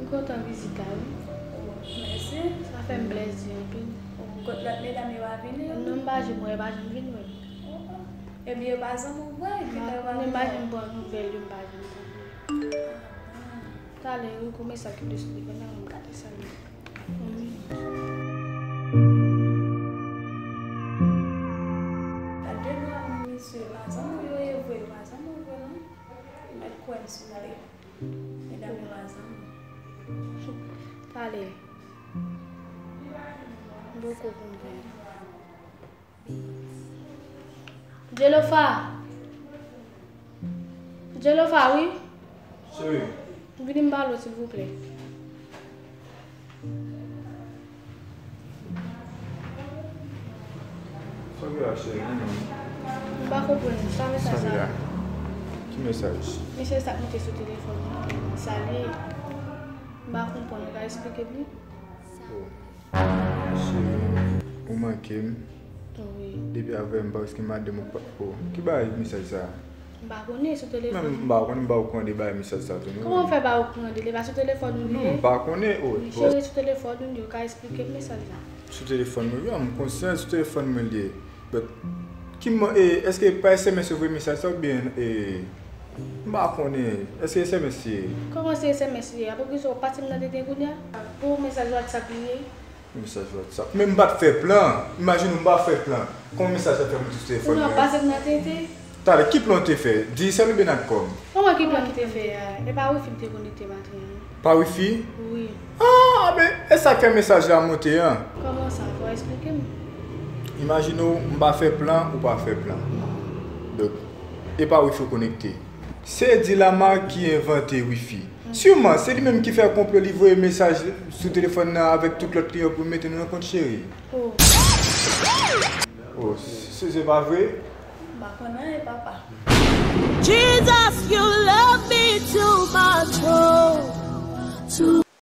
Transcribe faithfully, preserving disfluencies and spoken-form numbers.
Kontan vizit la, wi. Oh, mèsi. Sa fè m plèzi anpil. Oh, kot lòt medam yo pa vini? Non, m pa janm wè, yo pa janm vin wè m. Oh, oh. Ebyen, yo pa zanmi w vre, ki lè yo pa vin wè w? M pa janm pran nouvèl yo, m pa janm tande. Ah, ah. Talè, wi, gon mesaj ki te sou telefòn nan, m gade sa. Wi. Gade nwa, men mesye, yo pa zanmi w yo ye vre, yo pa zanmi w vre, non. Ou mèt kwè m si w vle. Medam yo pa zanmi. Talè. M poko konprann. Djelofa. Djelofa, wi. Cheri. Vini m pale w, silvouplè. Sa w gen la, cheri? M pa konprann sa mesaj sa. Sa w gen la? Ki mesaj? Mesye sa k monte sou telefòn mwen. Sa l ye? M pa konprann. Ou ka eksplike m li? Oh. Cheri, ou manke m. Wi. Depi avè m, paske madanm ou pa. Oh, ki bagay mesaj sa? M pa konnen, sou telefòn. Men m pa konnen, m pa okouran de bagay mesaj sa tou, non. Kòman w fè pa okouran de li? E pa sou telefòn ou li ye? Non, m pa konnen, oh. Wi, cheri, sou telefòn ou li ye, ou ka eksplike m mesaj la? Sou telefòn mwen, wi, m konsyan sou telefòn mwen li ye. But, ki mo-, e, èske pa S M S yo voye mesaj sa oubyen, e, m pa konnen, èske S M S li ye? Kòman se S M S li ye? Apre ki sa w pase m nan tenten kounye a? Pou mesaj WhatsApp li ye? Mesaj WhatsApp. Men m pa t fè plan. Imajine w m pa fè plan. Kòman mesaj sa fè monte sou telefòn mwen? Ou nan pase m nan tenten? Talè, ki plan w te fè? Digicel oubyen Natcom? Kòman ki plan m te fè a? E pa wifi m te konekte maten an. Pa wifi? Wi. Ah, men, e sa k fè mesaj la monte an? Kòman sa? Fò w eksplike m. Imajine w, m pa fè plan, ou pa fè plan. Donk, e pa wifi w konekte. Se Dilama ki envante wifi. Siman, se li menm ki fè konplo, li voye mesaj sou telefòn nan avèk tout lòt kliyan pou mete nou nan kont cheri. Oh. Oh, se, se pa vre? M pa konn anyen, papa. Jesus, you